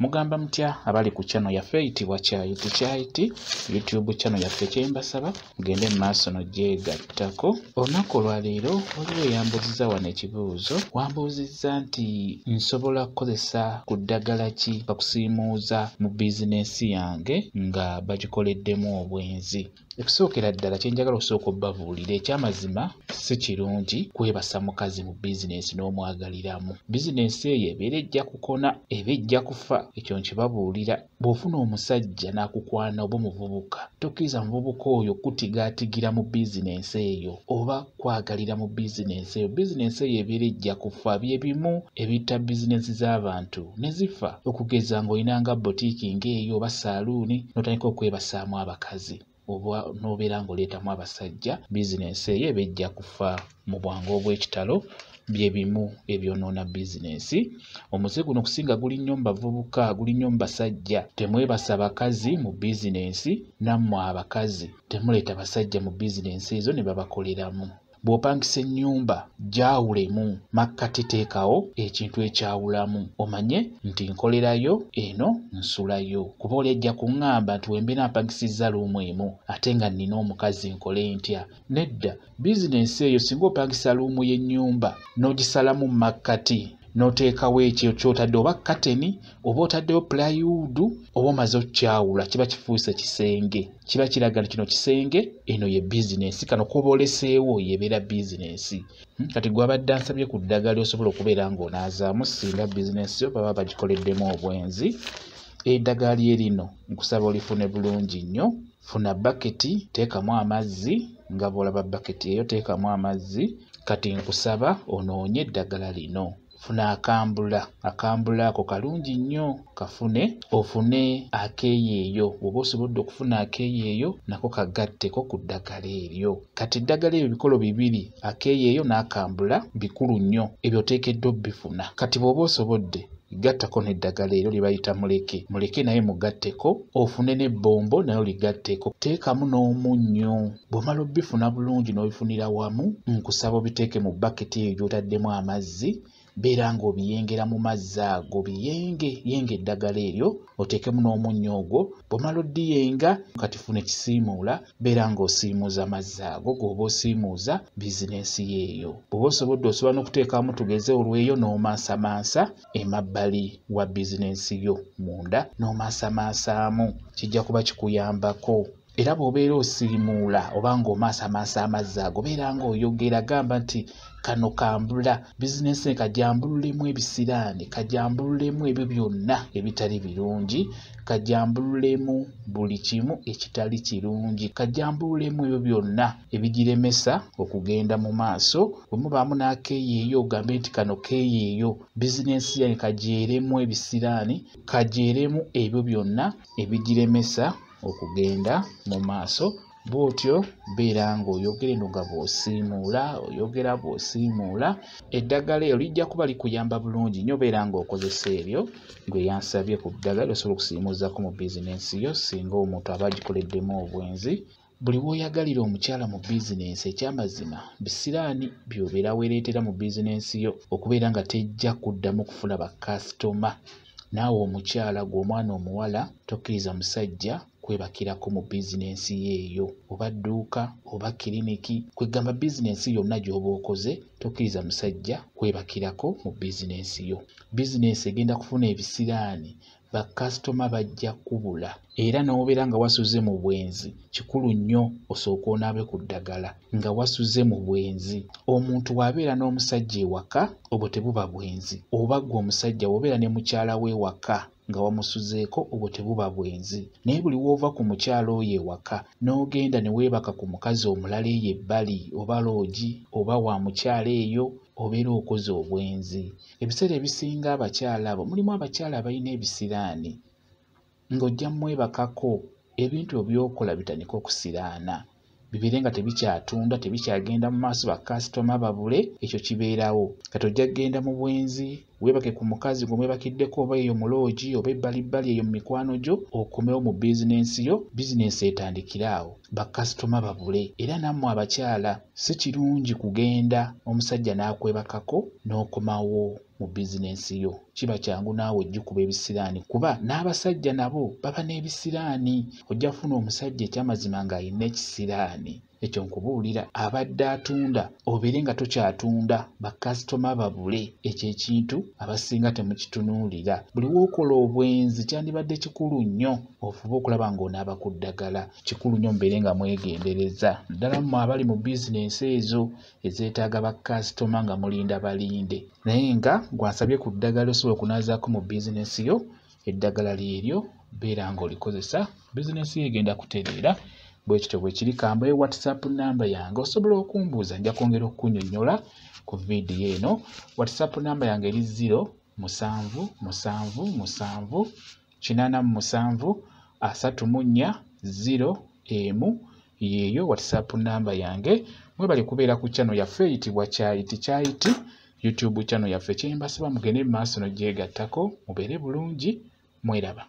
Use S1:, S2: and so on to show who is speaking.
S1: Mugamba mutya abali ku channel yaffe eyitibwa Kyayiti Kyayiti, YouTube channel yaffe? Kyembasaba mugende mu maaso nogyegattako. Olunaku olwaleero waliwo eyambuuzizza wano ekibuuzo. Wambuuzizza nti nsobola kukozesa ku ddagala ki bakusiimuuza mu bizinensi yange nga bagikoleddemu obwenzi. Okusookera ddala kye njagala okusooka obbabuulira, ekyamazima si kirungi kwebasa mukazi mu bizinensi n'omwagaliramu. Bizinensi eyo ebeera ejja kukona, eba ejja kufa, ekyo nkibabuulira. Bw'ofuna omusajja n'akukwana oba omuvubuka, tokkiriza muvubuka oyo kutigaatigira mu bizinensi eyo oba kwagalira mu bizinensi eyo. Bizinensi eyo ebeera ejja kufa. Bye bimu ebitta bizinensi z'abantu ne zifa. Okugeza ng'olina nga botiiki ng'eyo oba saaluuni n'otandika okwebasaamu abakazi oba n'obeera ng'oleetamu abasajja, bizinensi eyo eba ejja kufa mu bwangu obw'ekitalo. Bye bimu ebyonoona bizinensi. Omuze guno okusinga guli nnyo mu bavubuka, guli nnyo mu basajja. Temwebasa bakazi mu bizinensi, nammwe abakazi temuleeta basajja mu bizinensi ezo ne babakoleramu. Bw'opangisa ennyumba gyawulemu, makkati teekawo ekintu ekyawulamu, omanye nti nkolerayo eno nsulayo. Kuba oli ajja kuŋŋamba nti wembeera mpangisizza luumu emu ate nga nnina omukazi nkole ntya? Nedda, bizinensi eyo singa opangisa luumu y'ennyumba n'ogisalamu makkati n'oteekawo ekyo ky'otadde, oba kateni oba otaddewo plywood oba omaze okkyawula, kiba kifuuse kisenge. Kiba kiraga nti kino kisenge, eno ye bizinensi, kano k'oba oleseewo y'ebeera bizinensi. Kati gw'abadde ansabye ku ddagala osobola okubeera ng'onaazaamu singa bizinensi yo baba bagikoleddemu obwenzi. Eddagala lye lino nkusaba olifune bulungi nnyo. Funa baketi, teekamu amazzi, nga bw'olaba baketi eyo teekamu amazzi. Kati nkusaba onoonye eddagala lino. Funa akambula, akambula ako kalungi nnyo, kafune, ofune akeeyeeyo. Bw'oba osobodde okufuna akeeyeeyo nako kagatteko ku ddagala eryo. Kati eddagala eryo bikolo bibiri, akeeyeeyo n'akambula, bikulu nnyo, ebyo oteekeddwa obbifuna. Kati bw'oba osobodde gattako n'eddagala eryo lye bayita muleke, muleke naye mugatteko, ofune n'ebbombo nayo ligatteko, teekamu n'omunnyo. Bw'omala obbifuna bulungi n'obifunira wamu, nkusaba obiteeke mu baketi eyo gy'otaddemu amazzi, beera ng'obiyengera mu mazzi ago, biyenge yenga eddagala eryo oteekemu n'omunnyo ogwo. Bw'omala oddiyenga, kati funa ekisiimuula, beera ng'osiimuuza mazzi ago g'oba osiimuuza bizinensi yo eyo. Bw'oba osobodde osobola n'okuteekamu tugeze olweyo n'omansamansa emabbali wa bizinensi yo munda n'omansamansaamu, kijja kuba kikuyambako. Era bw'obeera osiimuula oba ng'omansamansa amazzi ago, beera ng'oyogera, gamba nti kano kambula, bizinensi kajambululemu ebisiraani, kajambululemu ebyo byonna ebitali birungi, kajambululemu buli kimu ekitali kirungi, kajambululemu ebyo byonna ebigiremesa okugenda mu maaso. Bwe mubaamu n'akeeyeeyo ogambe nti kano keeyeeyo, bizinensi yange kagyeremu ebisiraani, kagyeremu ebyo byonna ebigiremesa okugenda mu maaso. Bw'otyo beera ng'oyogera eno nga bw'osiimuula, oyogera bw'osiimuula. Eddagala eryo lijja kuba likuyamba bulungi nnyo, beera ng'okozesa eryo. Gwe yansabye ku ddagala osobola okusiimuuzaako mu bizinensi yo singa omuntu aba agikoleddemu obwenzi. Buli w'oyagalira omukyala mu bizinensi, ekyamazima bisiraani by'obeera weereetera mu bizinensi yo okubeera nga tejja kuddamu kufuna bakasitoma. Naawe omukyala gwe omwana omuwala tokkiriza musajja kwebakirako mu bizinensi yo eyo, oba dduuka oba kiriniki, kwegamba bizinensi yonna gy'oba okoze tokkiriza musajja kwebakirako mu bizinensi yo. Bizinensi egenda kufuna ebisiraani, bakasitoma bajja kubula. Era n'obeera nga wasuze mu bwenzi, kikulu nnyo osooke onaabe ku ddagala nga wasuze mu bwenzi. Omuntu bw'abeera n'omusajja ewaka obwo tebuba bwenzi, oba ggwe omusajja bw'obeera ne mukyala wo ewaka nga wamusuzeeko obwo tebuba bwenzi. Naye buli w'ova ku mukyala oyo ewaka n'ogenda ne weebaka ku mukazi omulala eyo ebbali oba loogi oba wa mukyala eyo, obeera okoze obwenzi. Ebiseera ebisinga abakyala abo mulimu abakyala abalina ebisiraani, ng'ojja mmwebakako ebintu by'okola bitandike okusiraana, bibeere nga tebikyatunda, tebikyagenda mu maaso, bakasitoma babule, ekyo kibeerawo. Kati ojja kugenda mu bwenzi, weebake ku mukazi gw'omwebakiddeko oba eyo mu loogi oba ebbalibbali eyo mu mikwano gyo, okomewo mu bizinensi yo, bizinensi etandikire awo, bakasitoma babule. Era nammwe abakyala si kirungi kugenda omusajja n'akwebakako n'okomawo mu mu bizinensi yo. Kiba kyangu naawe ojjukuba ebisiraani, kuba n'abasajja nabo baba n'ebisiraani. Ojja kufuna omusajja ekyamazima ng'alina ekisiraani. Ekyo nkubuulira, abadde atunda obeere nga tokyatunda, bakasitoma babule. Ekyo ekintu abasinga temukitunuulira. Buli w'okola obwenzi kyandibadde kikulu nnyo ofube okulaba ng'onaaba ku ddagala. Kikulu nnyo mubeere nga mwegendereza, naddala mmwe abali mu bizinensi ezo ezeetaaga bakasitoma nga mulinda balinde. Naye nga gw'asabye ku ddagala osobola okunaazaako mu bizinensi yo, eddagala lyeryo beera ng'olikozesa, bizinensi yo egenda kutereera. Bwe kityo bwe kiri. Kambayo WhatsApp namba yange, osobola okumbuuza, nja kwongera okukunnyonnyola ku vidiyo eno. WhatsApp namba yange eri 0 7 7 7 87 34 0 1. Yeeyo WhatsApp namba yange. Mwebale kubeera ku channel yaffe eyitibwa Kyayiti Kyayiti, YouTube channel yaffe. Kye mbasaba mugende mu maaso n'ogyegattako, mubeere bulungi, mweraba.